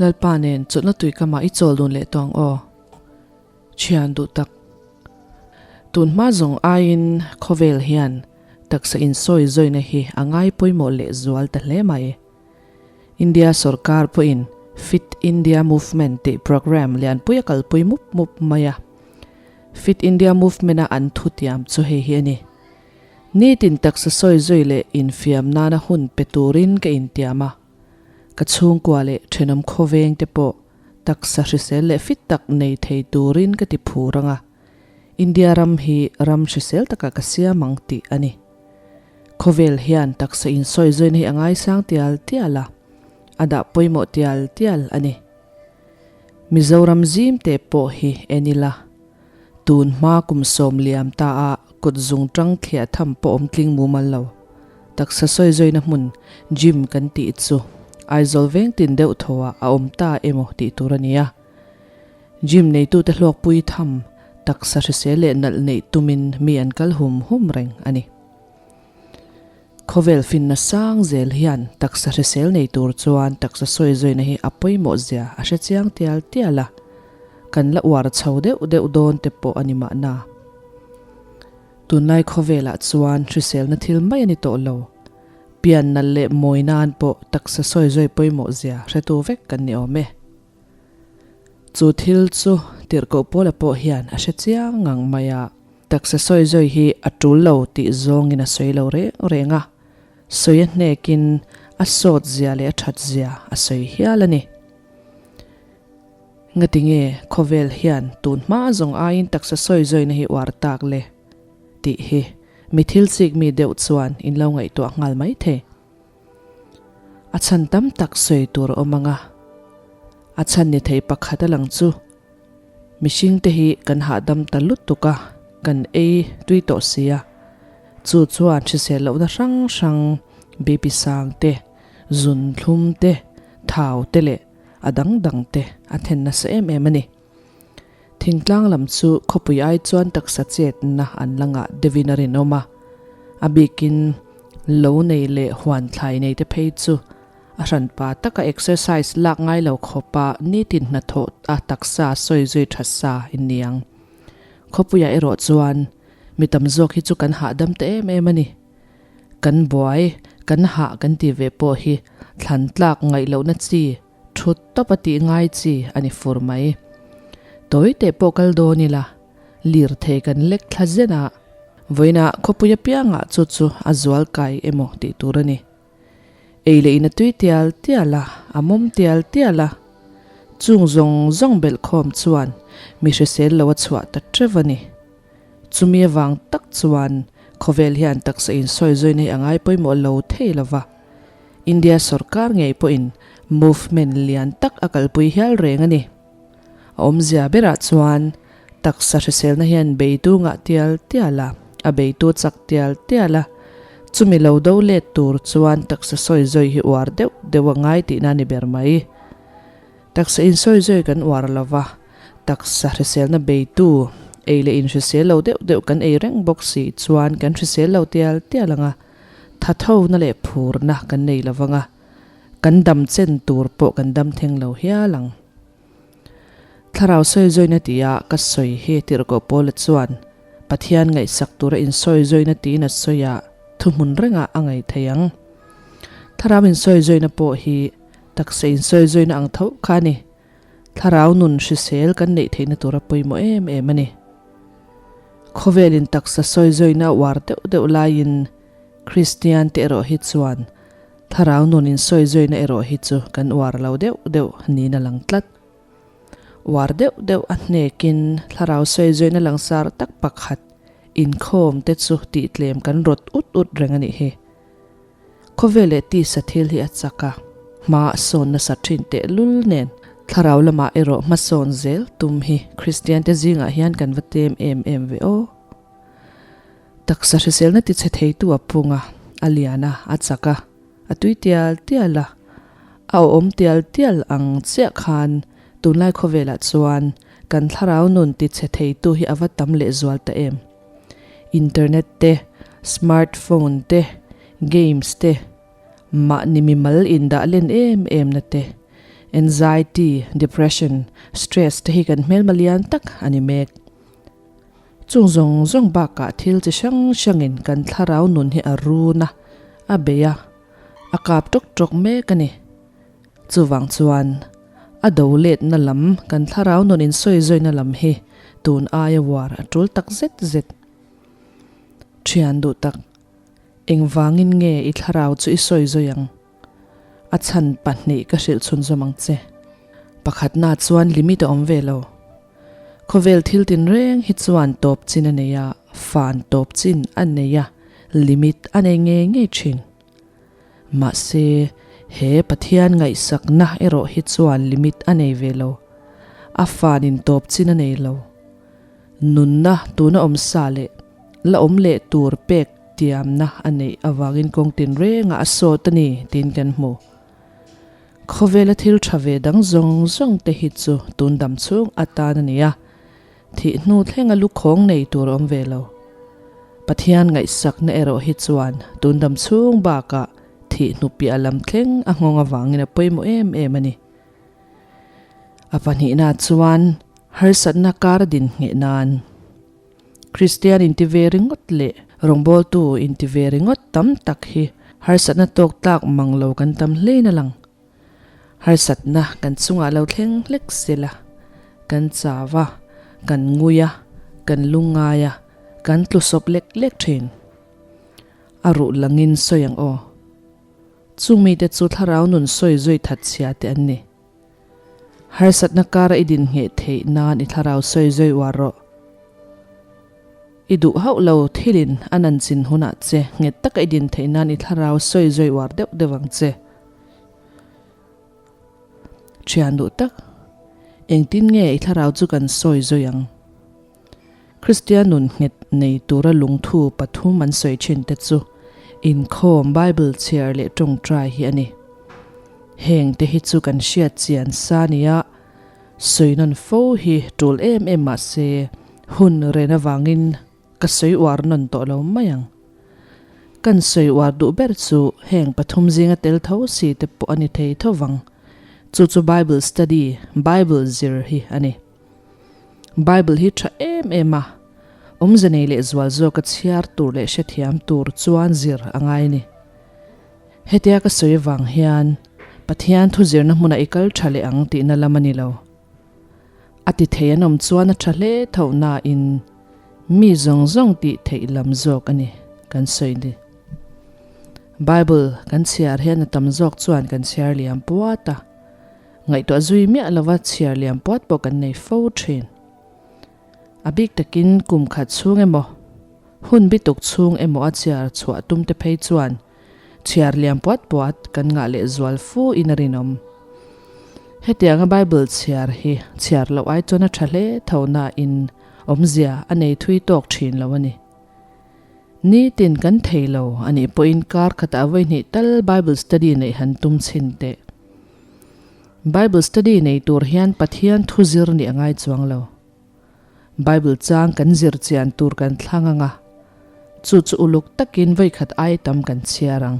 Lalpa nen chawlhna tuikamah i chawl dun leh tawh ang aw. Thian duh tak. Tun hma zawng aiin khawvel hian taksa insawi zawina hi a ngai pawimawh leh zual ta hle mai. India sorkar pawhin Fit India Movement tih programme lianpui a kalpui mup mup mai a. Fit India Movement-a an thutiam chu hei hi a ni. Nitin taksa sawi zui leh infiam nana hun pe turin ka intiam a. Ka chhungkua leh thenawm khawveng te pawh taksa hrisel leh fit tak nei thei turin ka ti phur ang a, India ram hi ram hrisel takah ka siam ang tih a ni. Khawvel hian taksa insawi zawina hi a ngaisang tial tial a, a dah pawimawh tial tial a ni. Mizoram zim te pawh hi en ila, tun hma kum 90 ta a kut zung tang thliah tham pawh awm tling mumal lo. Taksa sawi zawina hmun gym kan tih chu Aizawl veng tin deuh tho ah a awm ta emaw tih tur a ni a. Gym neitute hlawkpui tham taksa hrisel leh nalh neih tumin mi an kal hum hum reng a ni. Khawvel finna sang zel hian taksa hrisel nei tur chuan taksa sawi zawina hi a pawimawh zia a hre chiang tial tial a, kan la uar chho deuh deuh dawn te pawh a ni mahna. Tunlai khawvelah chuan hriselna thil mai a ni tawh lo. Pian nalh leh mawi nan pawh taksa sawi zawi pawimawh zia hretu vek kan ni awm e. Chu thil chu tirhkoh pawla pawh hian a hre chiang ngang mai a. Taksa sawi zawi hi a tul lo tih zawngin a sawi lo reng reng a, sawi a hnekin a sawt zia leh a that zia a sawi hial a ni. Ngati nge khawvel hian tun hma zawng aiin taksa sawi zawina hi uar tak le? tih hi mi thil chik mi deuh chuan in lo ngaihtuah nghal mai thei. A chhan tam tak sawi tur a awm ang a, a chhan ni thei pakhat a lang chu mihring te hi kan hahdam ta lutuk a, kan ei tui tawh si a, chu chuan hrisel lohna hrang hrang BP sang te, zun thlum te, thau te leh a dang dang te a then nasa em em a ni. Thingtlang lam chu khawpui ai chuan taksa chetna an la ngah deuhin a rinawm a, a bikin lo nei leh huan thlai nei te phei chu a hranpa taka exercise lak ngai lo khawpa nitin hnathawh a taksa sawi zui tha sa in ni ang. Khawpuiah erawh chuan mi tam zawk hi chu kan hahdam ta em em a ni. Kan buai, kan hah kan ti ve pawh hi thlan tlak ngaih lohna chi Thut tawp a tih ngai chi a ni fur mai. Tawi teh pawh kal dawn ila, lirthei kan lek thla zen a, vawiinah khawpui apiangah chu chu a zual kai emaw tih tur a ni. Ei leh in a tui tial tial a, a mawm tial tial a, chung zawng zawng belhkhawm chuan mi hrisel lo a chhuah ta teuh a ni. Chumi avang tak chuan khawvel hian taksa insawi zui nei a ngai pawimawh lo thei lova. India sorkar ngei pawhin movement lian tak a kalpui hial reng a ni. A awmzia berah chuan taksa hriselna hian beitu ngah tial tial a, a beitu chak tial tial a, chumi lo do let tur chuan taksa sawi zawi hi uar deuh deuh a ngai tihna a ni ber mai. Taksa insawi zawi kan uar lo va, taksa hriselna beitu ei leh inhrisel lo deuh deuh kan ei reng bawk si chuan kan hrisel lo tial tial ang a, Thathona leh phurna kan nei lo vang a, kan dam chen tur pawh kan dam theng lo hial ang. Thlarau sawizawiina tia ka sawi hi tirhkoh Paula chuan Pathian ngaihsak tura insawizawiina tiin a sawi a, thuhmun rengah a ngaih thei ang. Thlarau insawizawiina pawh hi taksa insawizawiina ang tho kha a ni. Thlarau nun hrisel kan neih theihna tura pawimawh em em a ni. Khawvelin taksa sawizawiina a uar deuh deuh laiin Kristian te erawh hi chuan thlarau nun insawizawiina erawh hi chu kan uar lo deuh deuh niin a lang tlat. Uar deuh deuh a hnekin thlarau sawizawiina langsar tak pakhat inkhawm te chu tihtlem kan rawt ut ut reng a nih hi. Khawvel leh tisa thil hi a chak a, hma a sawn nasa thin tehlul nen thlarau lamah erawh hmasawn zel tum hi Kristiante zingah hian kan va tem em em ve aw. Taksa hriselna tichhe theitu a pung a, a lian a, a chak a, a tui tial tial a, a awm tial tial ang chiah khan tunlai khawvelah chuan kan thlarau nun tichhe theitu hi a va tam lehzual ta em. Internet te, smartphone te, games te, mahni mimal indah len em em na te, Anxiety, depression, stress te hi kan hmelma lian tak a ni mek. Chung zawng zawng bakah thil chi hrang hrangin kan thlarau nun hi a run a, a bei a, a kap tawk tawk mek a ni. Chuvang chuan a do letna lam kan thlarau nun insawi zawina lam hi tun aia uar a tul tak zet zet. Thian duh tak, engvangin nge i thlarau chu i sawi zawi ang? A chhan pahnih ka hrilh chhunzawm ang che. Pakhatna chuan limit a awm ve lo. Khawvel thil tinreng hi chuan tawp chin a nei a, fan tawp chin a nei a, limit a nei ngei ngei thin. Mahse, he Pathian ngaihsakna erawh hi chuan limit a nei ve lo. A fanin tawp chin a nei lo. Nunna tuna awm sa leh la awm leh tur pek tiamna a neih avangin kawng tinrengah a sawt a ni tiin kan hmu. Khawvela thil tha ve dang zawng zawng te hi chu tun dam chhung atan a ni a, thih hnu thlenga lukhawng nei tur a awm ve lo. Pathian ngaihsakna erawh hi chuan tun dam chhung bakah thih hnu piah lam thleng a nghawng avangin a pawimawh em em a ni. A pahnihna chuan harsatna kar a din ngheh nan Kristian inti ve ringawt leh rawngbawltu inti ve ringawt tam tak hi harsatna tawk tlak mang lo kan tam hlein a lang. Harsatna kan chungah lo thleng hlek sela, kan chau a, kan ngui a, kan lungngai a, kan tlu sawp lek lek thin. A ruh langin sawi ang aw. Chung mite chu thlarau nun sawi zui that chhia te an ni. Harsatna kara i din ngheh theih nan i thlarau sawi zui uar rawh. I duh hauh lo thilin a nan chin hunah che nghet taka i din theih nan i thlarau sawi zui uar deuh deuh ang che. Thian duh tak, engtin nge i thlarau chu kan sawi zui ang? Kristian nun nghet nei tura lungthu pathum an sawi thin te chu inkhawm, Bible chhiar leh tawngtai hi a ni. Heng te hi chu kan hriat chian sa nia, sawi nawn fo hi tul em em mah se hun ren avangin ka sawi uar nawn tawh lo mai ang. Kan sawi uar duh ber chu heng pathum zinga tel tho si te pawh a ni thei tho vang. Chu chu Bible study, Bible zir hi a ni. Bible hi tha em em a, awmze nei leh zual zawka chhiar tur leh hrethiam tur chuan zir a ngai a ni. Hetia ka sawi avang hian Pathian thu zirna hmunah i kal tha leh ang tihna lam a ni lo. A ti thei an awm chuan a tha hle tho nain mi zawng zawng tih theih lam zawk a ni kan sawi ni. Bible kan chhiar hian a tam zawk chuan kan chhiar liam puat a. Ngaihtuah zui miah lova chhiar liam puat pawh kan nei fo thin. A bik takin kum khat chhung emaw, hun bituk chhung emaw a chhiar chhuah tum te phei chuan chhiar liam puat puat kan ngah leh zual fu in a rinawm. Hetianga Bible chhiar hi chhiar loh ai chuan a tha hle tho nain awmzia a nei thui tawk thin lo a ni. Nitin kan thei lo a nih pawhin kar khatah vawihnih tal Bible study neih han tum chhin teh. Bible study nei tur hian Pathian thu zir nih a ngai chuang lo. Bible chang kan zir chian tur kan thlang ang a, chu chu uluk takin vawikhat ai tam kan chhiar ang.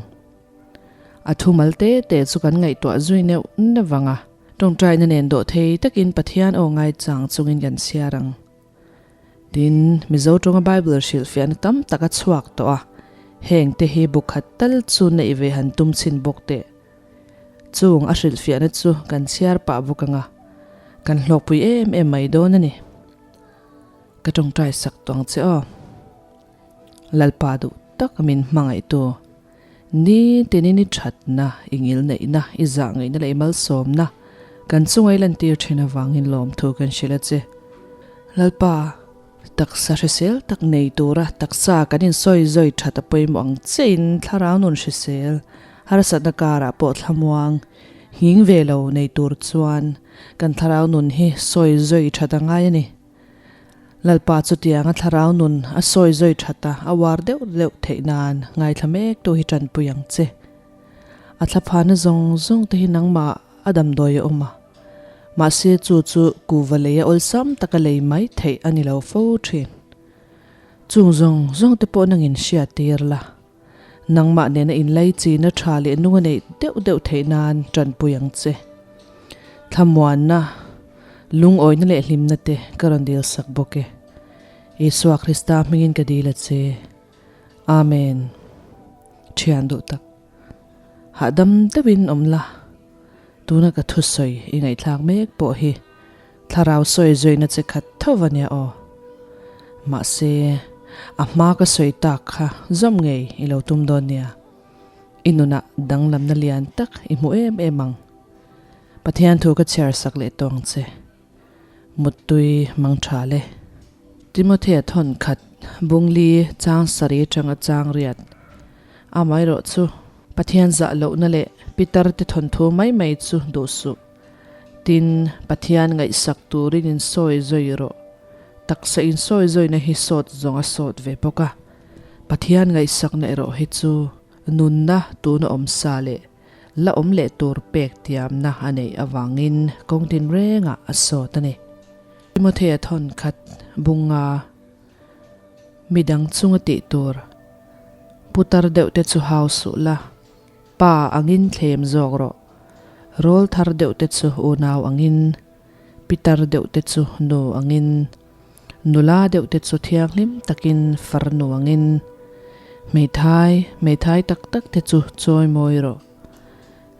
A thumal te te chu kan ngaihtuah zui neuh neuh ang a, tawngtaina nen dawh thei takin Pathian aw ngaichang chungin kan chhiar ang. Tin, Mizo tawnga Bible hrilhfiahna tam tak a chhuak tawh a, heng te hi bu khat tal chu neih ve han tum chhin bawk teh. Chung a hrilhfiahna chu kan chhiar pah bawk ang a, kan hlawkpui em em mai dawn a ni. Ka tawngtai sak tawh ang che aw. Lalpa duh tak min hmangaihtu, nitinin i thatna, i ngilneihna, i zahngaihna leh i malsawmna kan chunga i lantir thin avangin lawmthu kan hrilh a che. Lalpa, taksa hrisel tak nei tura taksa kan insawi zawi that a pawimawh ang chiahin thlarau nun hrisel, harsatna karah pawh thlamuang, nghing ve lo nei tur chuan kan thlarau nun hi sawi zawi that a ngai a ni. Lalpa chutianga thlarau nun a sawi zawi that a, a uar deuh deuh theih nan ngaithla mek tu hi tanpui ang che. A thlaphana zawng zawng te hi nangmah a damdawi a awm a, mahse chu chu kuhva lei a awlsam taka lei mai theih a ni lo fo thin. Chung zawng zawng te pawh nangin hriat tir la, nangmah nena inlai china tha leh nung a neih deuh deuh theih nan tanpui ang che. Thlamuanna, lungawina leh hlimna te ka rawn dil sak bawk e. Isua Krista hmingin ka dil a che. Amen. Thian duh tak. Hahdam deuhin awm la, tuna ka thusawi i ngaihthlak mek pawh hi thlarau sawi zuina che khat tho va nia aw. Mahse, a hma ka sawi tak kha zawm ngei i lo tum dawn nia. I nunah danglamna lian tak i hmu em em ang. Pathian thu ka chhiar sak leh tawng che. Muttui mang tha le. Timothea thawn khat Bungli chang sarih atanga chang riat. Amaherawh chu Pathian zah lohna leh pitar te thawnthu mai mai chu duh suh. Tin, Pathian ngaihsak turin insawi zawi rawh. Taksa insawi zawina hi sawt zawng a sawt ve bawk a. Pathian ngaihsakna erawh hi chu nunna tuna awm sa leh la awm leh tur pek tiamna a neih avangin kawng tinrengah a sawt a ni. Timothea thawn khat bunga midang chunga tih tur putar deuh te chu hau suh la, pa angin thlem zawk rawh, rawl thar deuh te chu unau angin, pitar deuh te chu nu angin, Nula deuh te chu thianghlim takin farnu angin hmeithai, hmeithai tak tak te chu chawi mawi rawh.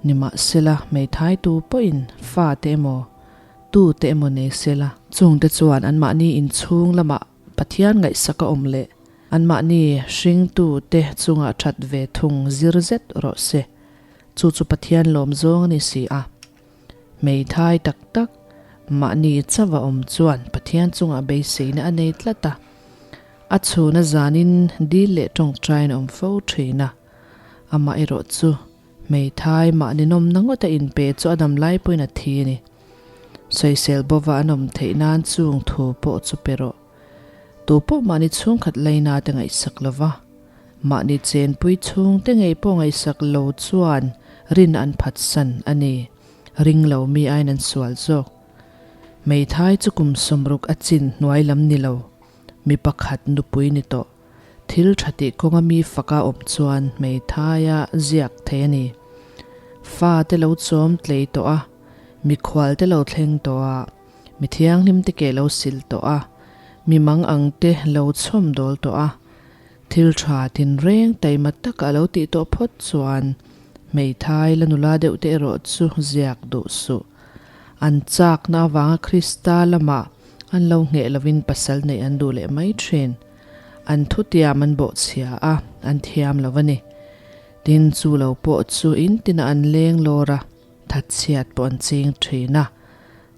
Nimahsela hmeithai tu pawhin fa te emaw, tu te emaw nei sela. Chung te chuan anmahni inchhung lamah Pathian ngaihsak a awm leh anmahni hringtu te chungah that ve thung zir zet rawh se. Chu chu Pathian lawm zawng a ni si a. Hmeithai tak tak, mahni chauh a awm chuan Pathian chungah beiseina a nei tlat a. A chhuna zanin dil leh tawngtaiin a awm fo thin a. Amah erawh chu hmeithai mahni nawmna ngawta inpe chu a dam lai pawhin a thi a ni. Sawisel bova an awm theih nan chung thu pawh chu pe rawh. Tu pawh mahni chhungkhat laina te ngaihsak lo va, mahni chenpui chhungte ngei pawh ngaihsak lo chuan rin an phatsan a ni. Ring lo mi aiin an sual zawk. Hmeithai chu kum sawmruk a chin hnuai lam ni lo, mi pakhat nupui ni tawh. Thil tha tih kawnga mi faka awm chuan hmeithaia ziak thei a ni. Fate lo chawm tlei tawh a, mikhual te lo thleng tawh a, Mi thianghlim te ke lo sil tawh a, mi mang ang te lo chhawm dawl tawh a, thil tha tinreng taima taka a lo tih tawh phawt chuan hmeithai la nula deuh te erawh chu ziak duh suh. An chakna avanga Krista lamah an lo ngheh lovin pasal neih an duh leh mai thin. An thutiam an bawhchhia a, an thiam lo a ni. Tin, chu lo pawh chu in tinah an leng lawr a, thatchhiat pawh an ching thin a.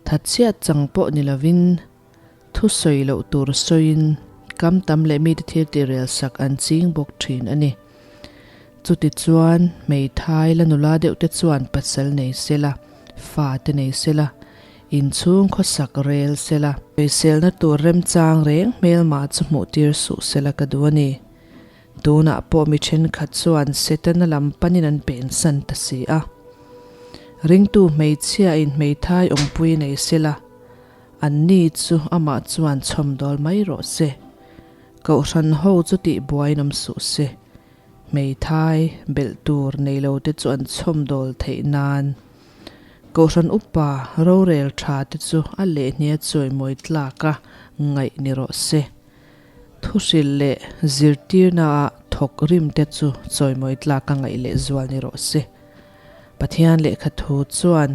Thatchhiat chang pawh ni lovin thu sawi loh tur sawiin kam tam leh mite thil tih rel sak an ching bawk thin a ni. Chutichuan hmeithai la nula deuh te chuan pasal nei sela, fa te nei sela, inchhung khawsak rel sela, sawiselna tur remchang reng hmelma chu hmuh tir suh sela ka duh a ni. Tunah pawh mi thenkhat chuan Setana lam panin an pensan ta si a. Ringtu hmeichhiain hmeithai awmpui nei sela, anni chu amah chuan chhawmdawl mai rawh se. Kohhran ho chu tihbuaiin awm suh se. Hmeithai belh tur nei lo te chu an chhawmdawl theih nan Kohhran upa rorel tha te chu a lehnia chawimawi tlaka ngaih ni rawh se. Thuhrilh leh zirtirnaah thawk rimte chu chawimawi tlak a ngaih leh zual ni rawh se. Pathian lehkha thu chuan,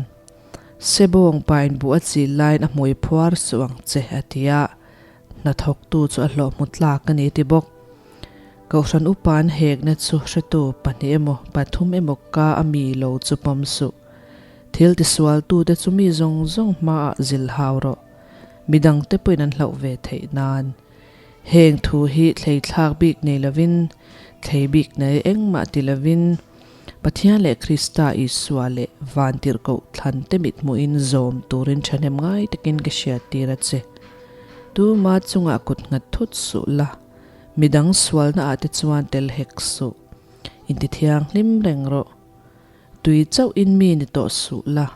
Sebawng pain buh a chil laiin a hmui phuar suh ang che, a ti a, hnathawktu chu a hlawh hmu tlak a ni ti bawk. Kohhran upa an hekna chu hretu pahnih emaw pathum emaw ka a mi lo chu pawm suh. Thil tisualtute chu mi zawng zawng hmaah zilhau rawh. Midangte pawhin an hlauh ve theih nan. Heng thu hi thlei thlak bik nei lovin, thlei bik nei engmah ti lovin, Pathian leh Krista Isua leh Vantirhkoh thlante mithmuhin zawm turin thahnem ngai takin ka hriattir a che. Tuma chungah kut nghat thut suh la, midang sualna ah te chuan tel hek suh. Intithianghlim reng rawh. Tui chauh in mi ni tawh suh la.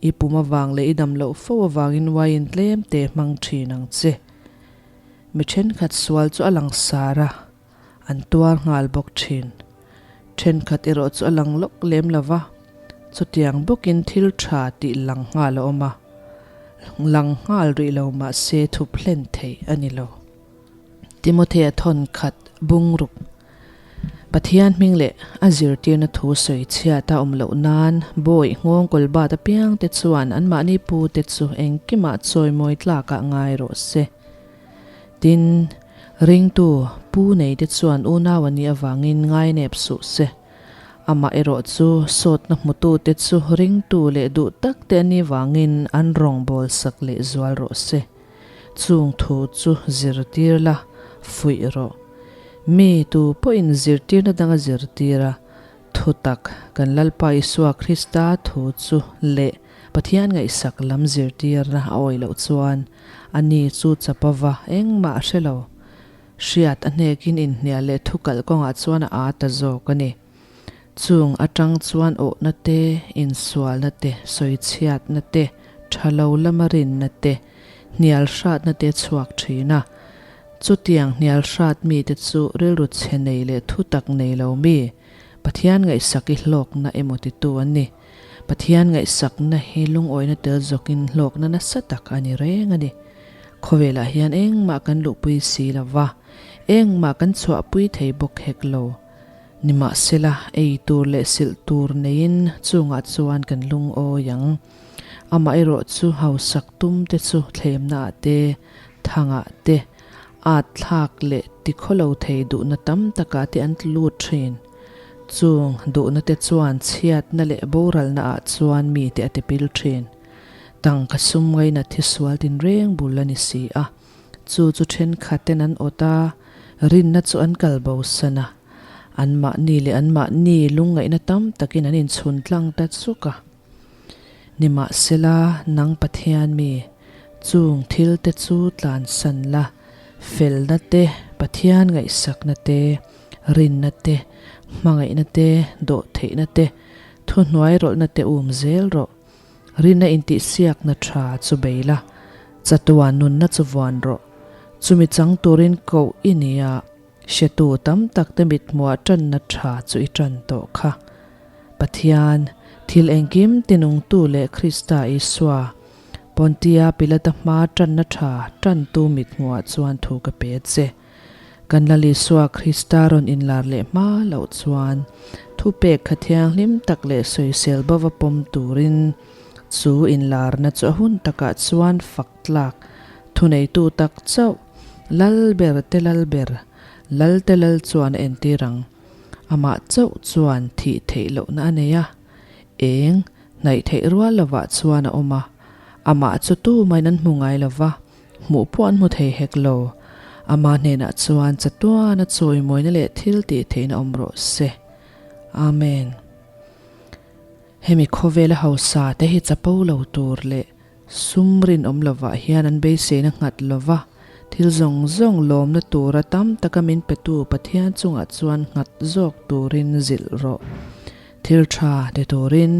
I pum avang leh i dam loh fo avangin wine tlem te hmang thin ang che. Mi thenkhat sual chu a lang sar a, an tuar nghal bawk thin. Thenkhat erawh chu a lang lawk lem lo va, Chutiang bawkin thil tha tih lang nghal a awm a, lang nghal rih lo mah se thup hlen theih a ni lo. Timothea thawn khat bungruk Pathian hming leh a zirtirna thu sawi chhiat a awm loh nan bawi nghawng kawl bat apiang te chuan anmahni pu te chu engkimah chawimawi tlakah ngai rawh se. Tin, ringtu pu nei te chuan unau an nih avangin ngainep suh se. Amah erawh chu sawtna hmutu te chu ringtu leh duh tak te an nih vangin an rawngbâwl sak leh zual rawh se. Chung thu chu zirtir la, fuih rawh. Mi tu pawhin zirtirna danga zirtir a, thutak kan Lalpa Isua Krista thu chu leh Pathian ngaihsak lam zirtirna a awih loh chuan ani chu chapava engmah a hre lo. Hriat a hnekin inhnial leh thukalh kawngah chuan a aa ta zawk a ni. Chung atang chuan awhna te, insualna te, sawichhiatna te, tha lo lama rinna te, hnial hratna te chhuak thin a. Chutiang hnial hrat mite chu rilru chhe nei leh thutak nei lo mi, Pathian ngaihsak i hlawkna emaw titu an ni. Pathian ngaihsakna hi lungawina tel zawkin hlawkna nasa tak a ni reng a ni. Khawvelah hian engmah kan luhpui si lo va, engmah kan chhuahpui thei bawk hek lo. Nimahsela, ei tur leh silh tur neiin chungah chuan kan lungawi ang. Amaherawh chu hausak tum te chu thlemnaah te, thangah te, at thlak leh tikhawlo thei duhna tam takah te an tlu lut thin. Chung duhna te chuan chhiatna leh boralna ah chuan mite a tipil thin. Tangka sum ngaina thisual tinreng bul a ni si a. Chu chu thenkhat ten an awt a, rinna chu an kal bo san a. Anmahni leh anmahni lungngaihna tam takin an inchhun tlang ta chuk a. Nimahsela, nang Pathian mi, chung thil te chu tlansan la, felna te, Pathian ngaihsakna te, rinna te, hmangaihna te, dawhtheihna te, thuhnuai rawlhna te um zel rawh. Rinna intihsiakna tha chu bei la, chatuan nunna chu vuan rawh. Chumi chang turin koh i ni a, hretu tam tak te mithmuah tanna tha chu i tan tawh kha. Pathian, thil engkim tinungtu leh Krista Isua, Pontia Pilata hmaa tanna tha tantu mithmuah chuan thu ka pe che. Kan Lal Isua Krista rawn inlar leh hma loh chuan thupek kha thianghlim tak leh sawisel bova pawm turin chu inlarna chu a hun takah chuan fak tlak thuneitu tak chauh Lal ber te Lal ber, Lal te Lal chuan a entir ang. Amah chauh chuan thih theih lohna a nei a, eng hnaih theih rual lovah chuan a awm a, amah chu tumahin an hmu ngai lova, Hmuh pawh an hmu thei hek lo. Ama hnenah chuan chatuana chawimawina leh thil tih theihna awm rawh se. Amen. Hemi khawvela hausa te hi chapo lo tur leh sum rinawm lovah hian an beiseina nghat lova, thil zawng zawng lawmna tura tam taka min petu Pathian chungah chuan nghat zawk turin zilh rawh. Thil tha ti turin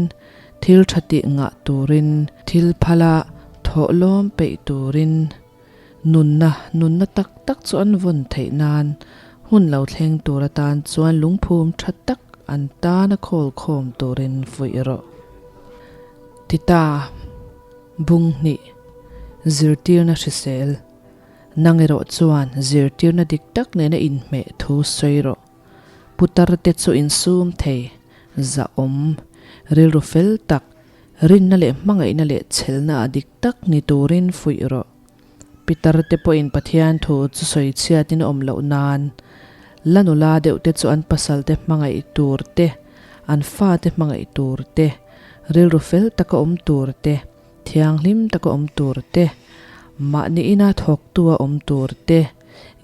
Thil tha tih ngah turin, thil phala thawhlawm peih turin, nunna, nunna tak tak chu an vawn theih nan, hun lo thleng tur atan chuan lungphum tha tak an tana khawl khawm turin fuih rawh. Tita, Bung hnih, Zirtirna hrisel, Nang erawh chuan zirtirna dik tak nena inhmeh thu sawi rawh. Putar te chu insum thei, zahawm, rilru fel tak, rinna leh hmangaihna leh chhelna ah dik tak ni turin fuih rawh. Pitar te pawhin Pathian thu chu sawi chhiatin a awm loh nan, la nula deuh te chu an pasal te hmangaih tur te, an fa te hmangaih tur te, rilru fel taka awm tur te, Thianghlim taka awm tur te, mahni ina thawktua awm tur te,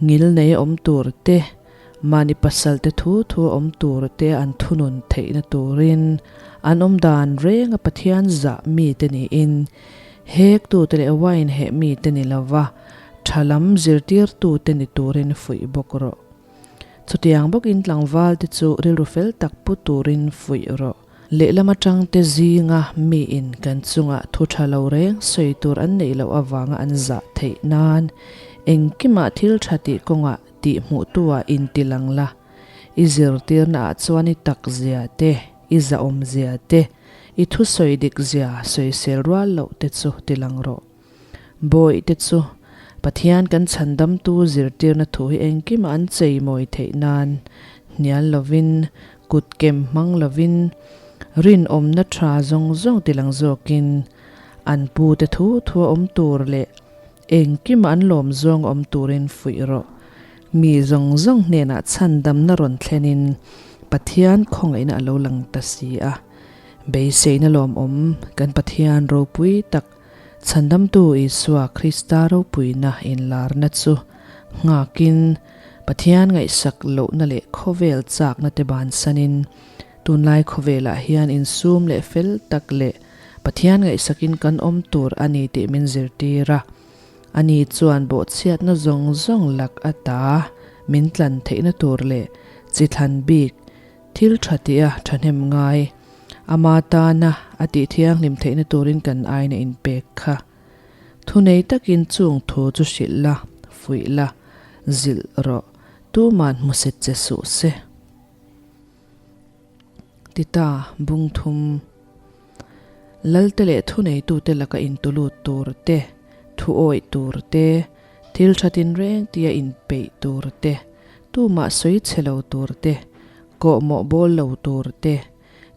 ngil neia awm tur te, mahni pasalte thu thu a awm tur te an thunun theihna turin an awm dan renga Pathian zah mite niin hektute leh wine heh mite ni lova tha lam zirtirtute ni turin fuih bawk rawh. Chutiang bawkin tlangvalte chu rilru fel tak pu turin fuih rawh. Lehlam atangte zinga miin kan chungah thu tha lo reng sawi tur an neih loh avanga an zah theih nan engkimah thil tha tih kawngah tih hmuhtuah inti lang la. I zirtirnaah chuan i tak zia te, i zahawm zia te, I thusawi dikzia sawisel rual loh te chu tilang rawh. Bawih te chu Pathian kan chhandamtu zirtirna thu hi engkimah an cheimawi theih nan hnial lovin, kutkem hmang lovin, rinawmna tha zawng zawng tilang zawkin an pute thu thua awm tur leh engkimah an lawm zawng awm turin fuih rawh. Mi zawng zawng hnenah chhandamna rawn thlenin Pathian khawngaihna a lo lang ta si a. Beiseina lawmawm kan Pathian ropui tak Chhandamtu Isua Krista ropuina inlarna chu nghakin Pathian ngaihsak lohna leh khawvel chakna te bansanin tunlai khawvelah hian insum leh fel tak leh Pathian ngaihsakin kan awm tur a ni tih min zirtir a. Ani chuan bawhchhiatna zawng zawng lak ata min tlan theihna tur leh chi thlan bik Thil tha tia thahnem ngai, ama tana a tih thianghlim theihna turin kan aina inpek kha. Thunei takin chung thu chu hrilh la, fuih la, zilh rawh, tuman hmusit che suh se. Tita bung thum. Lalte leh thuneitute laka intulut tur te, thu awih tur te, thil tha tinreng tia inpeih tur te, tumah sawi chhe lo tur te, kawhmawh bawl lo tur te,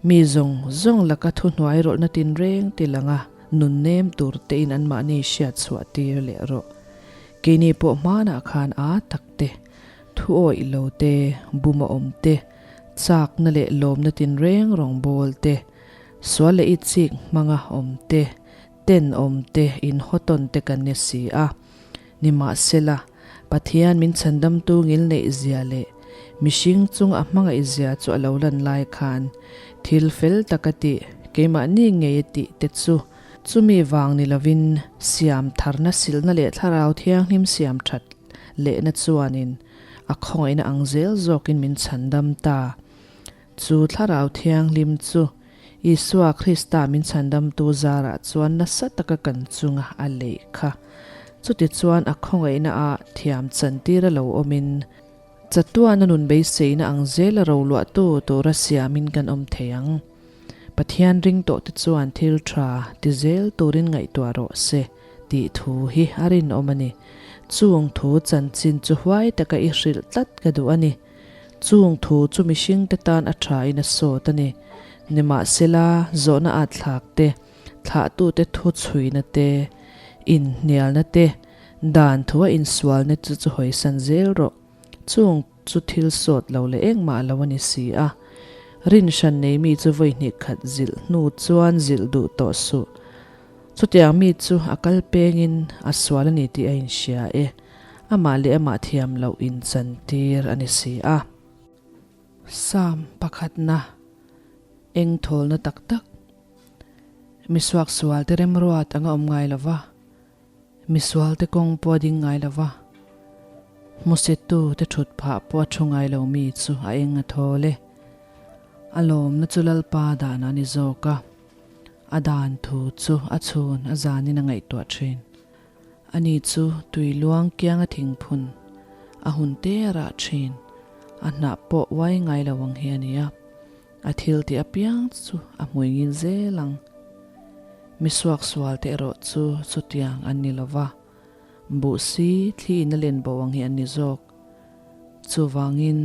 mi zawng zawng laka thuhnuai rawlhna tinreng ti langa nunnem tur tein anmahni hriat chhuah tir leh rawh. Keini pawh hmanah khan aa tak te, thu awih lo te, buma awm te, Chakna leh lawmna tinreng rawngbâwl te, sual leh itsik hmanga awm te, tenawm te, inhawtawn te kan ni si a. Nimahsela, Pathian min chhandamtu ngilneihzia leh mihring chung a hmangaihzia chu a lo lan lai khan, thil fel taka tih, keimahni ngei a tih te chu chumi vang ni lovin siam tharna silna leh thlarau thianghlim siam that lehna chuanin A khawngaihna ang zel zawkin min chhandam ta. Chu Thlarau Thianghlim chu Isua Krista min chhandamtu zarah chuan nasa taka kan chunga a leih kha. Chutichuan a khawngaihna ah thiam chantir a lo awmin, chatuana nun beiseina ang zela roluahtu tura siamin kan awm thei ang. Pathian ring tawhte chuan thil tha ti zel turin ngaihtuah rawh se tih thu hi a rinawm a ni. Chung thu chanchin chu huai taka i hrilh tlat ka duh a ni. Chung thu chu mihringte tan a thain a sawt a ni. Nimahsela, zawhna at thlak te, thlahtute thu chhuina te, inhnialna te, dan thua insualna te chu hawisan zel rawh. Chung chu thil sawt lo leh engmah lo a ni si a. Rin hran nei mi chu vawi hnih khat zilh hnu chuan zilh duh tawh suh. Chutiang mi chu a kal pengin a sual a ni tih a inhria e. Amah leh amah thiam loh inchantir a ni si a. Psalm pakhatna, Eng thawlna tak tak. Misuaksualte remruat anga awm ngai lova. Misualte kawng pawh a ding ngai lo va, hmusitu te thut phah pawh a thu ngai lo mi chu a eng a thawl e. A lawmna chu Lalpa dan a ni zawk a, a dan thu chu a chhun a zanin a ngaihtuah thin. Ani chu tui luang kianga thingphun a hun te a rah thin, a hnah pawh uai ngai lo ang hi a ni a. A thil tih apiang chu a hmui ngil zel ang. Mi suaksual te erawh chu chutiang an ni lo va, buh si thli in a len bo ang hi an ni zawk. Chuvangin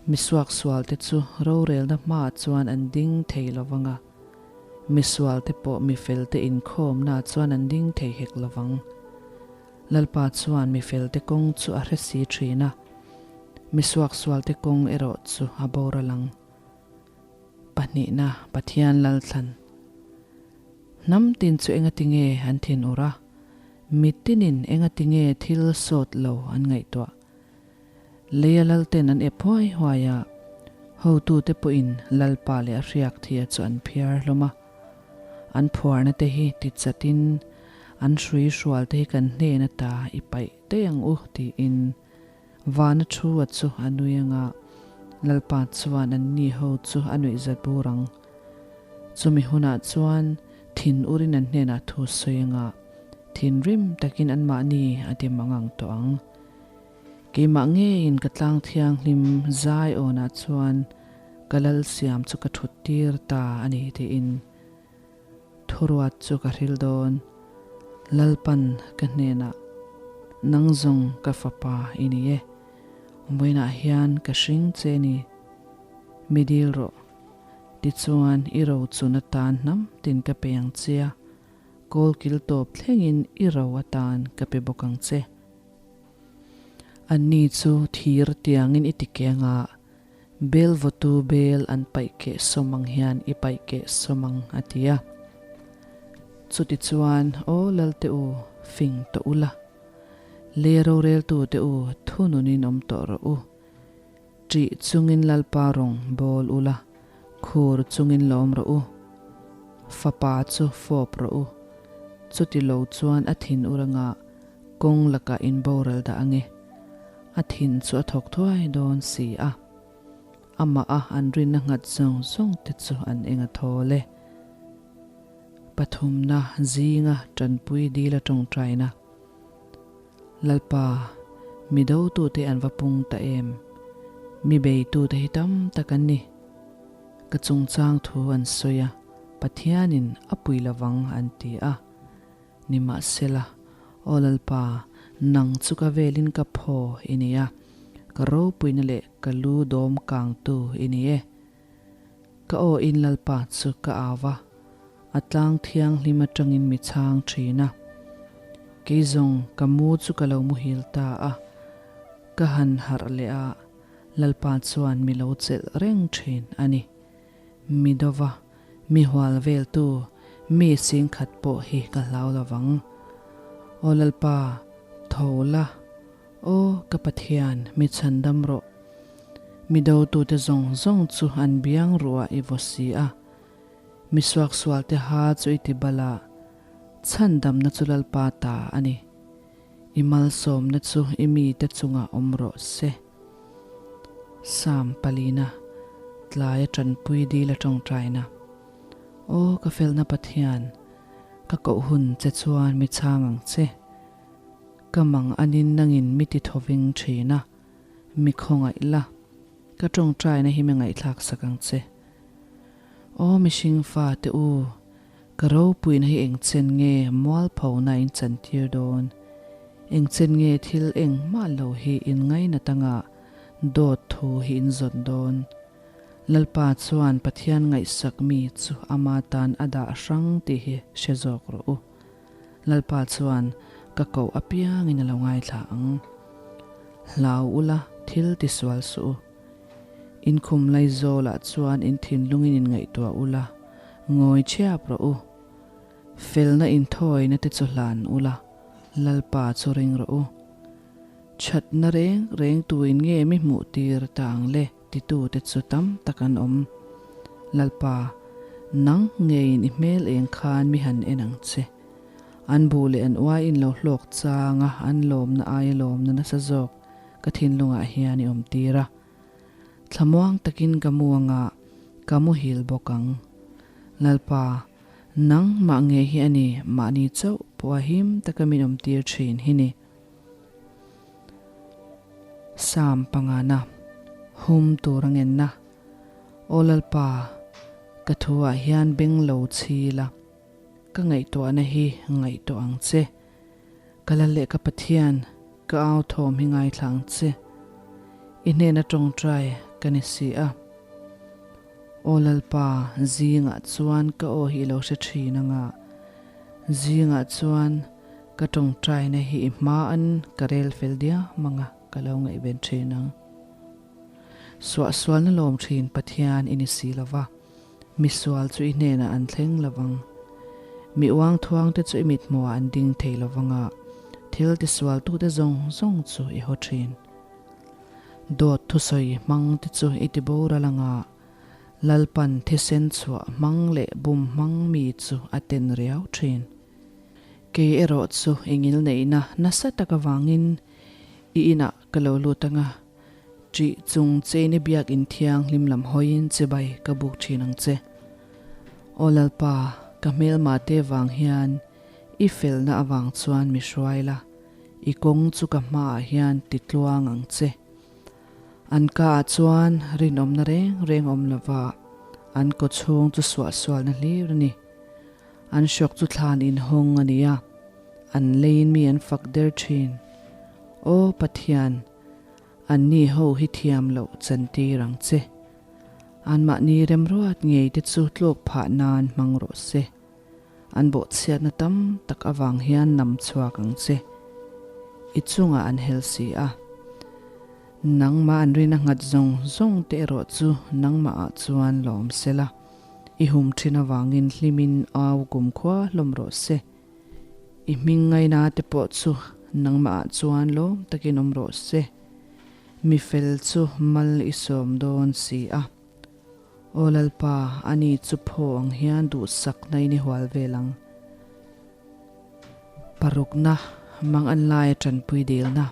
mi suaksual te chu rorelna hmaah chuan an ding thei lo vang a, mi sual te pawh mi fel te inkhawmnaah chuan an ding thei hek lo vang. Lalpa chuan mi fel te kawng chu a hre si thin a, mi suaksual te kawng erawh chu a boral ang. Pahnihna, Pathian Lalthlan. Hnam tin chu enga tinge an thin ur a, mitinin enga tinge thil sawt lo an ngaihtuah. Leia lalten an ep huai huai a, hotute pawhin Lalpa leh a hriak thia chu an phiar hlawm a. An phuarna te hi ti chatin an hrui hrual te hi kan hnen ata i paih daih ang u tiin Vana thu a chu a nui anga Lalpa chuan an ni ho chu a nuih zat bur ang. Chumi hunah chuan thin urin an hnenah thu sawi anga thinrim takin anmahni a ti mangang tawh ang. Keimah ngeiin ka tlang thianghlim zai awnah chuan ka lal siam chu ka thut tir ta a ni tiin. Thuruat chu ka hril dawn. Lalpan ka hnenah, Nang zawng ka fapa i ni e. Vawiinah hian ka hring che ni. Mi dil rawh. Tichuan i rochun atan hnam tin ka pe ang che a, kawl kil tawp thlengin i ro atan ka pe bawk ang che. Anni chu thir tiangin i ti keng a, bel vawtu bel an paih keh sawm ang hian i paih keh sawm ang, a ti a. Chutichuan, Aw Lalte u, fing tawh ula. Le roreltute u, thununin awm tawh rawh u. Ṭih chungin Lalpa rawng bawl ula, khur chungin lawm rawh u. Fapa chu fawp rawh u. Chuti lo chuan a thin ur anga kawng lakah in boral dah ange. A thin chu a thawk thuai dawn si a. Amah a an rinna nghat zawng zawng te chu an eng a thawl e. Pathumna zinga ṭanpui dil a ṭawngṭaina. Lalpa, mi dotute an va pung ta em? Mi beitute hi tam tak an ni. Ka chungchang thu an sawi a, Pathianin a pui lovang an ti a. Nimahsela, Aw Lalpa, nang chu ka velin ka phaw i ni a, ka ropuina leh ka lu dawm kangtu i ni e. Ka aw in Lalpa chu ka au va, a tlang thianghlim atangin mi chhang thin a. Kei zawng ka mu chu ka lo muhil ta a, ka han harh leh a, Lalpa chuan mi lo chelh reng thin a ni. Mi dova, mi hual veltu, mi singkhat pawh hi ka hlau lovang. Aw Lalpa, tho la, Aw ka Pathian, mi chhandam rawh. Mi dotute zawng zawng chu an biang ruah i vaw si a. Mi suaksualte ha chu i ti bal a, chhandamna chu Lalpa ta a ni. I malsawmna chu i mite chungah awm rawh se. Psalm palina, Tlaia tanpui dil a tawngtaina. Aw ka felna Pathian, ka koh hun che chuan mi chhang ang che. Ka mang anin nangin mi ti thoving thin a, mi khawngaih la, ka tawngtaina hi mi ngaihthlak sak ang che. Aw mihring fa te u, ka ropuina hi engchen nge mualphona in chantir dawn? Engchen nge thil engmah lo hi in ngainat anga dawt thu hi in zawn dawn? Lalpa chuan Pathian ngaihsak mi chu ama tan a dah hrang tih hi hre zawk rawh u. Lalpa chuan ka koh apiangin a lo ngaithla ang. Hlau ula thil tisual suh u. Inkhum Laizawlah chuan in thinlungin in ngaihtuah ula, ngawi chhiap rawh u. Felna inthawina te chu hlan ula, Lalpa chu ring rawh u. Thatna reng reng tuin nge mi hmuh tir ta ang le titute chu tam tak an awm. Lalpa, nang ngeiin i hmel eng khan mi han en ang che. An bu leh an uai in lo hlawk chang a, an lawmna aia lawmna nasa zawk ka thinlungah hian i awm tir a. Thlamuang takin ka mu anga ka muhil bawk ang. Lalpa, nang mah nge hi a ni mahni chauh pawh a him taka min awm tir thin hi ni. Psalm pangana, Hum tur a ngenna. Aw Lalpa, ka thuah hian beng lo chhi la, ka ngaihtuahna hi ngaihtuah ang che. Ka lal leh ka Pathian, ka au thawm hi ngaithla ang che. I hnena tawngtai ka ni si a. Aw Lalpa, zingah chuan ka aw hi i lo hre thin anga, zingah chuan ka tawngtaina hi i hmaan ka rel fel diam anga ka lo ngaihven thin ang. Suahsualna lawm thin Pathian i ni si lova. Misual chu i hnenah an thleng lovang. Mi uang thuangte chu i mithmuhah an ding thei lovang a, thil tisualtute zawng zawng chu i haw thin. Dawt thusawi hmangte chu i ti boral anga, Lalpan thisen chhuah hmang leh bum hmang mi chu a ten riau thin. Kei erawh chu i ngilneihna nasa tak avangin i inah ka lo lut anga, Ṭih chung cheini biakinn thianghlim lam hawiin chibai ka buk ṭhin ang che. Aw Lalpa, ka hmelmate vang hian i felna avang chuan mi hruai la, i kawng chu ka hmaah hian ti tluang ang che. An kaah chuan rinawmna reng reng awm lova, an kawchhung chu suahsualna hlir a ni. An hrawk chu thlan inhawng a ni a, an leiin mi an fak der thin. Aw Pathian, anni ho hi thiam loh chantir ang che. Anmahni remruat ngei te chu tlawk phah nan hmang rawh se. An bawhchhiatna tam tak avang hian nam chhuak ang che. I chungah an hel si a. Nangmah an rina nghat zawng zawng te erawh chu nangmahah chuan lawm sela. I hum thin avangin hlimin au kumkhua hlawm rawh se. I hming ngaina te pawh chu nangmahah chuan lawm takin awm rawh se. Mi fel chu mal i sawm dawn si a. Aw Lalpa, ani chu phaw ang hian duhsakna in i hual vel ang. Parukna, mang an laia tanpui dilna.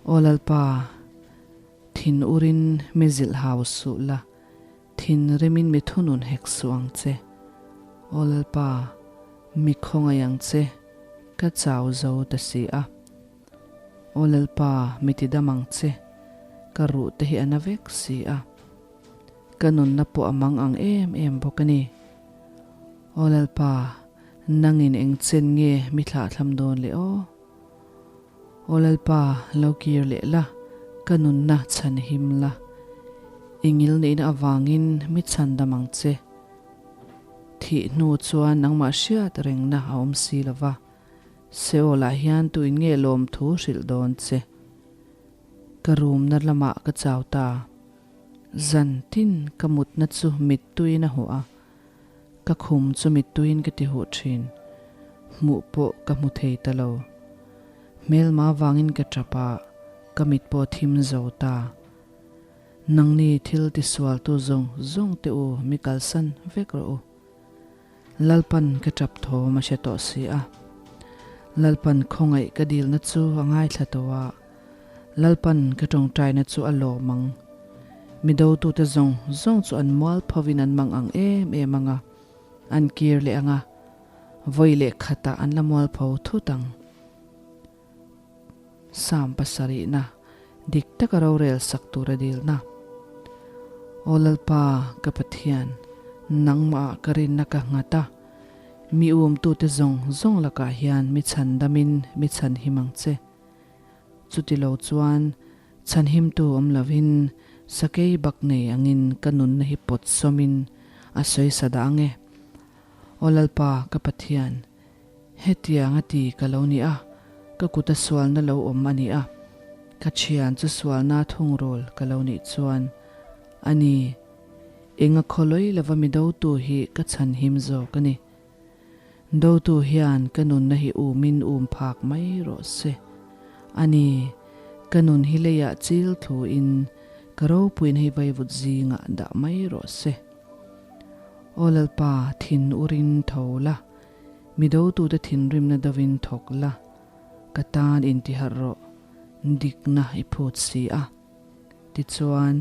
Aw Lalpa, thin urin mi zilh hau suh la. Thinrimin mi thunun hek suh ang che. Aw Lalpa, mi khawngaih ang che, ka chau zo ta si a. Aw Lalpa, mi tidam ang che, ka ruh te hi a na vek si a. Ka nunna pawh a mang ang em em bawk a ni. Aw Lalpa, nangin eng chen nge mi thlahthlam dawn le aw? Aw Lalpa, lo kir leh la, ka nunna chhan him la. I ngilneihna avangin mi chhandam ang che. Thih hnu chuan nangmah hriat rengna a awm si lo va, Seol-ah hian tuin nge lawmthu hrilh dawn che? Ka rumna lamah ka chau ta. Zan tin ka mutna chu mittuiin a huah a, Ka khum chu mittuiin ka ti huh thin. Hmuh pawh ka hmu thei ta lo. Hmelma vangin ka tap a, ka mit pawh thim zo ta. Nangni thil tisualtu zawng zawng te u mi kalsan vek rawh u. Lalpan ka tap thawm a hre tawh si a. Lalpan khawngaih ka dilna chu a ngaithla tawh a. Lalpan ka tawngtaina chu a lawm ang. Mi dotute zawng zawng chu an mual phovin an mang ang em em ang a, an kir leh ang a, vawi leh khatah an la mual pho thut ang. Psalm pasarihna, Dik taka rorel sak tura dilna. Aw Lalpa, ka Pathian, nangmahah ka rinna ka nghat a, mi umtute zawng zawng lakah hian mi chhandamin mi chhanhim ang che. Chutilo chuan chhanhimtu awm lovin sakei bak nei angin ka nunna hi pawt sawmin a sawisa dah ang e. Aw Lalpa ka Pathian, hetiang a ti ka lo ni a, ka kuta sualna lo awm a ni a, ka thian chu sualna thungrul ka lo nih chuan a ni, enga khawlawi lova mi dotu hi ka chhanhim zawk a ni. Dotu hian ka nunna hi umin um phak mai rawh se. A ni, ka nun hi leiah chil thluin ka ropuina hi vaivut zingah dah mai rawh se. Aw Lalpa, thin urin tho la, mi dotute thinrimna dovin thawk la, ka tan intiharh rawh, dikna i phut si a. Tichuan,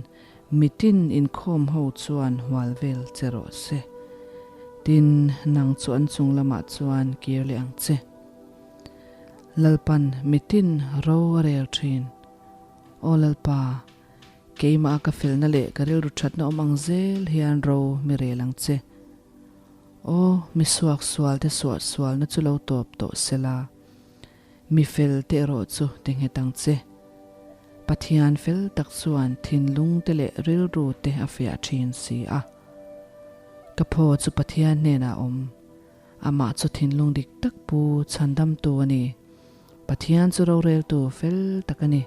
mitin inkhawm ho chuan hual vel che rawh se. Tin, nang chu an chung lamah chuan kir leh ang che. Lalpan mitin ro a rel thin. Aw Lalpa, keimah ka felna leh ka rilru thatna awm ang zel hian ro mi rel ang che. Aw, mi suaksual te suahsualna chu lo tawp tawh sela. Mi fel te erawh chu ti nghet ang che. Pathian fel tak chuan thinlung te leh rilru te a fiah thin si a. Ka phaw chu Pathian hnenah a awm. Amah chu thinlung dik tak pu chhandamtu a ni. Pathian chu roreltu fel tak a ni.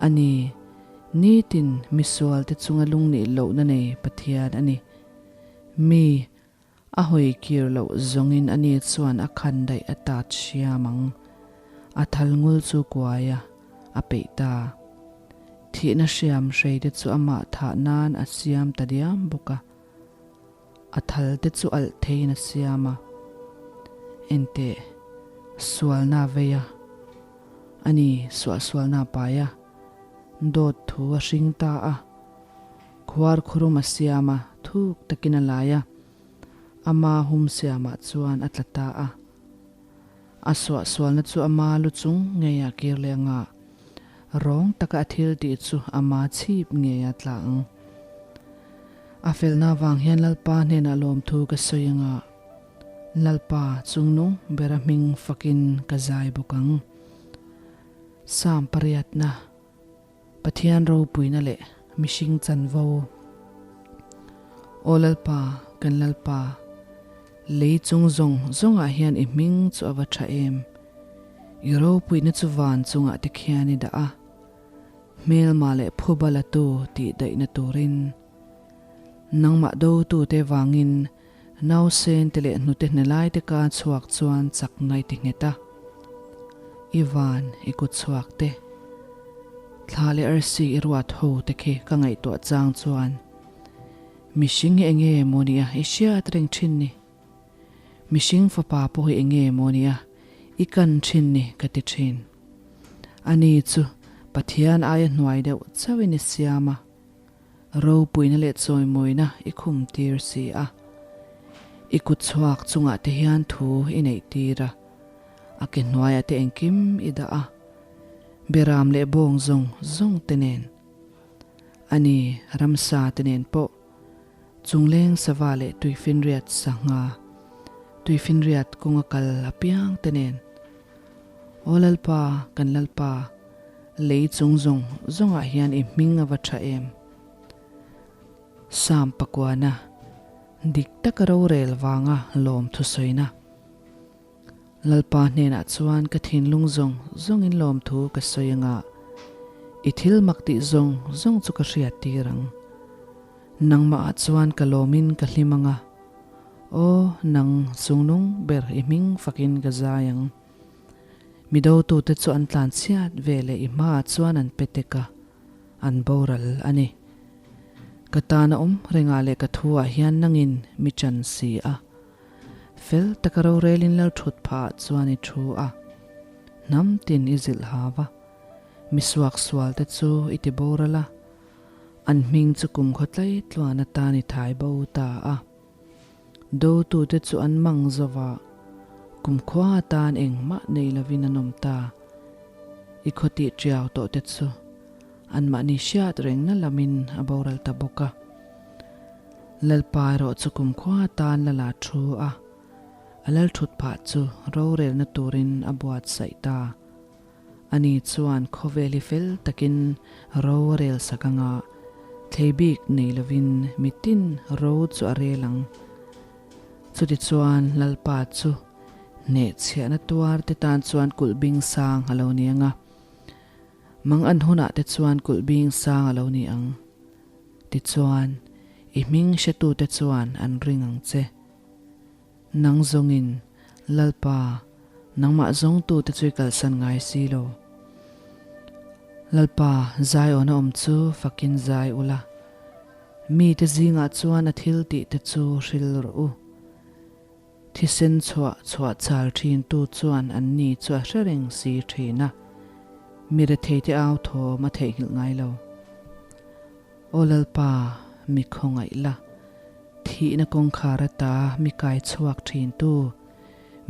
A ni, nitin misualte chunga lungnih lohna nei Pathian a ni. Mi A hawi kir loh zawngin ani chuan a khan daih a tat hriam ang. A thal ngul chu kuai a, a peih ta. Thihna hriam hrei te chu amah thah nan a siam ta diam bawk a. A thal te chu alh theiin a siam a. Enteh, sualna a vei a. Ani suahsualna a pai a. Dawt thu a hring ta a. Khuar khurum a siam a, thuk takin a lai a, ama hum siamah chuan a tla ta a. A suahsualna chu ama lu chung ngeiah kir leh anga, rawng taka a thil tih chu ama chhip ngei a tla ang. A felna avang hian Lalpa hnenah lawmthu ka sawi anga, Lalpa chungnung bera hming fakin ka zai bawk ang. Psalm pariatna, Pathian ropuina leh mihring chanvo. Aw Lalpa, kan Lalpa, lei chung zawng zawngah hian i hming chu a va tha em! I ropuina chu van chungah te khian i dah a, hmelma leh phuba latu tih daihna turin. Nangmah dotute vangin Nausen te leh hnute hne lai te ka chhuak chuan chakna i ti nghet a, i van i kut chhuak te, thla leh arsi i ruat ho te khi ka ngaihtuah chang chuan mihring hi enge maw nia i hriat reng thin ni, mihring fapa pawh hi enge maw nia i kan thin ni ka ti thin. Ani chu Pathian aia hnuai deuh chauhin i siam a. Ropuina leh chawimawina i khum tir si a, i kut chhuak chungah te hian thu i neih tir a, a ke hnuaiah te engkim i dah a, beram leh bawng zawng zawng te nen, a ni, ramsa te nen pawh, chungleng sava leh tuifinriat sangha, tuifinriat kawnga kal apiang te nen. Aw Lalpa, kan Lalpa, Lei chung zawng zawngah hian i hming a va tha em? Psalm pakuana, Dik taka rorel vanga lawm thusawina. Lalpa hnenah chuan ka thinlung zawng zawngin lawmthu ka sawi anga, i thil mak tih zawng zawng chu ka hriat tir ang. Nangmahah chuan ka lawmin ka hlim anga, aw, nang chungnung ber i hming fakin ka zai ang. Mi dotute chu an tlan chhiat ve leh i hmaah chuan an pe tek a, an boral a ni. Ka tan a awm rengah leh ka thuah hian nangin mi chan si a. Fel taka rorelin lal thut phahah chuan i thu a, hnam tin i zilh hau a, mi suaksualte chu i ti boral a, an hming chu kumkhaw tlai tluan atan i thai bo ta a. Dotute chu an mang zo va, kumkhua atan engmah nei lovin an awm ta. I khaw tih tiau tawh te chu anmahni hriat rengna lamin a boral ta bawk a. Lalpa erawh chu kumkhua atan la la thu a, a lalthut phah chu rorelna turin a buatsaih ta. Ani chuan khawvel hi fel takin ro a rel sak anga, thlei bik nei lovin mitin ro chu a rel ang. Chutichuan Lalpa chu hnehchhiahna tuar te tan chuan kulh bing sang a lo ni anga, mang an hunah te chuan kulh bing sang a lo ni ang. Tichuan, i hming hretute chuan an ring ang che. Nang zawngin, Lalpa, nangmah zawngtute chu i kalsan ngai si lo. Lalpa, Zion-a awm chu fakin zai ula, mite zingah chuan a thil tihte chu hril rawh u. Thisen chhuah chhuah chal thintu chuan anni chu a hre reng si thin a, mi retheite au thawm a theihnghilh ngai lo. Aw Lalpa, mi khawngaih la. Thihna kawngkhar ata mi kai chhuak thintu,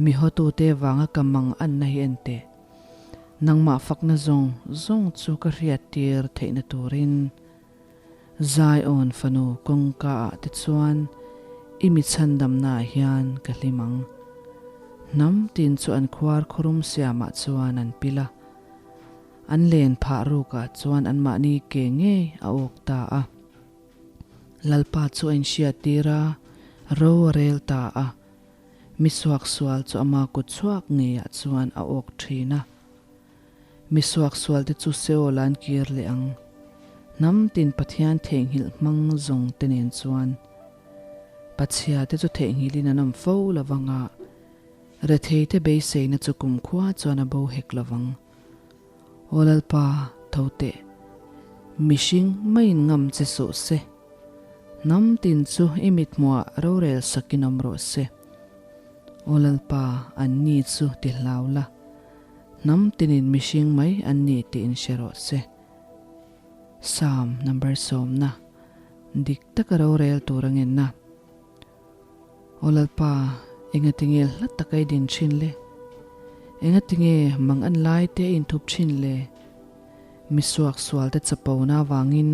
mi hawtute vanga ka mang anna hi en teh. Nangmah fakna zawng zawng chu ka hriattir theihna turin Zion fanu kawngka ah te chuan i mi chhandamna ah hian ka hlim ang. Hnam tin chu an khuar khurum siamah chuan an pil a, an len phah rukah chuan anmahni ke ngei a awk ta a. Lalpa chu a inhriattir a, ro a rel ta a. Mi suaksual chu ama kut chhuak ngeiah chuan a awk thin a. Mi suaksualte chu Seol an kir leh ang. Hnam tin Pathian theihnghilh hmang zawng te nen chuan Pachhia te chu theihnghilhin an awm fo lo vang a, retheite beiseina chu kumkhua chuan a bo hek lo vang. Aw Lalpa, tho teh. Mihring maiin ngam che suh se. Hnam tin chu i mithmuah rorel sakin awm rawh se. Aw Lalpa, anni chu ti hlau la. Hnam tinin mihring mai an ni tiin hre rawh se. Psalm number sawmna, Dik taka rorel tur a ngenna. Aw Lalpa, engatinge hla taka i din thin le? Engatinge mang an lai te i inthup thin le? Mi suaksual te chapona avangin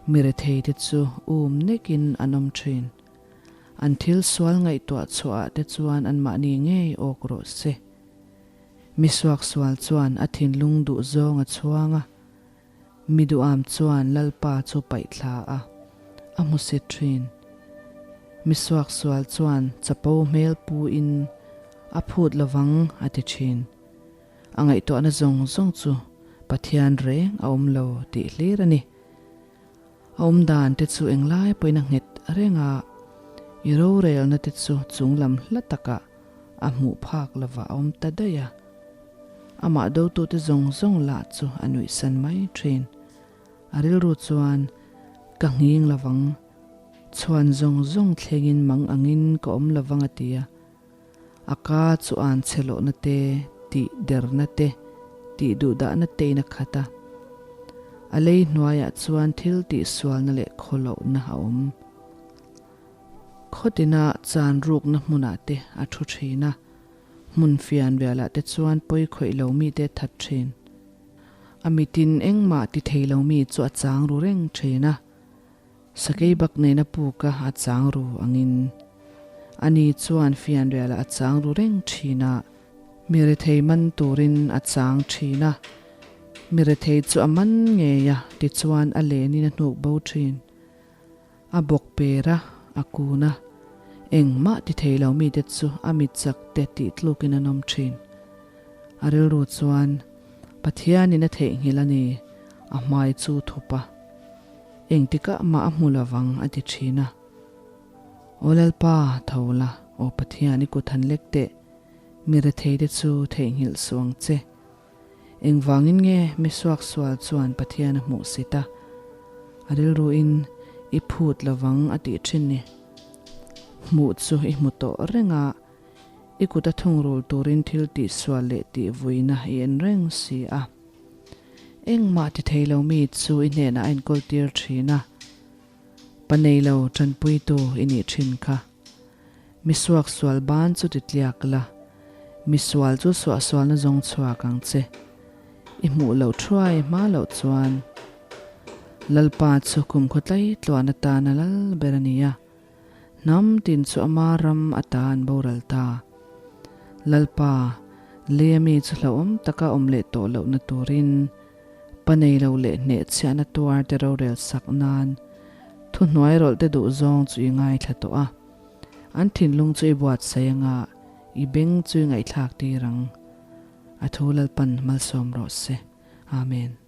mi rethei te chu um nekin an awm thin. An thil sual ngaihtuah chhuahah te chuan anmahni ngei awk rawh se. Mi suaksual chuan a thinlung duh zawng a chhuang a, mi duham chuan Lalpa chu paih thla a, a hmu si thin. Mi suaksual chuan chapo hmel pu in a phut lovang a ti thin. A ngaihtuahna zawng zawng chu Pathian reng a awm lo tih hlir a ni. A awm dan te chu englai pawhin a nghet reng a, i rorelna te chu chunglam hla takah a hmuh phak lova a awm ta daih a. Amah dotute zawng zawng lah chu a nuihsan mai thin. A rilru chuan, Ka nghing lovang, chhuan zawng zawng thlengin mang angin ka awm lovang a ti a. A ka chu an chhe lohna te, tih derna te, tih duhdahna tein a khat a. A lei hnuaiah chuan thil tihsualna leh khawlohna a awm. Khawtina chan rukna hmunah te a thu thin a, hmun fian rialah te chuan pawi khawih lo mite a that thin. A mitin engmah ti thei lo mi chu a chang ru reng thin a, sakei bak nena puka a chang ru angin. Ani chuan fian rialah a chang ru reng thin a, mi rethei man turin a chang thin a, mi rethei chu a man ngei a, tichuan a lenin a hnuk bo thin. A bawk per a, a kun a. Engmah ti thei lo mite chu a mit chak te tih tlukin an awm thin. A rilru chuan, Pathianin a theihnghilh a ni, a hmai chu thup a. Engtikah mah a hmu lovang a ti thin a. Aw Lalpa, tho la, aw Pathian i kut han lek teh, mi retheite chu theihnghilh suh ang che. Engvangin nge mi suaksual chuan Pathian a hmuh sit a, a rilruin i phut lovang a tih thin ni? Hmuh chu i hmu tawh reng a, i kut a thungrul turin thil tihsual leh tihvuina i en reng si a. Engmah ti thei lo mi chu i hnenah a inkawl tir thin a, pa nei lo tanpuitu i nih thin kha. Mi suaksual ban chu ti tliak la, mi sual chu suahsualna zawng chhuak ang che. I hmuh loh thuai hma loh chuan Lalpa chu kumkhaw tlai tluan atana lal ber a ni a, hnam tin chu ama ram ata an boral ta. Lalpa, leia mi chu hlauhawm taka awm leh tawh lohna turin pa nei lo leh hnehchhiahna tuar te rorel sak nan thuhnuai rawlh te duh zawng chu i ngaithla tawh a. An thinlung chu i buatsaih anga i beng chu i ngaihthlak tir ang. A thu Lalpan malsawm rawh se. Amen.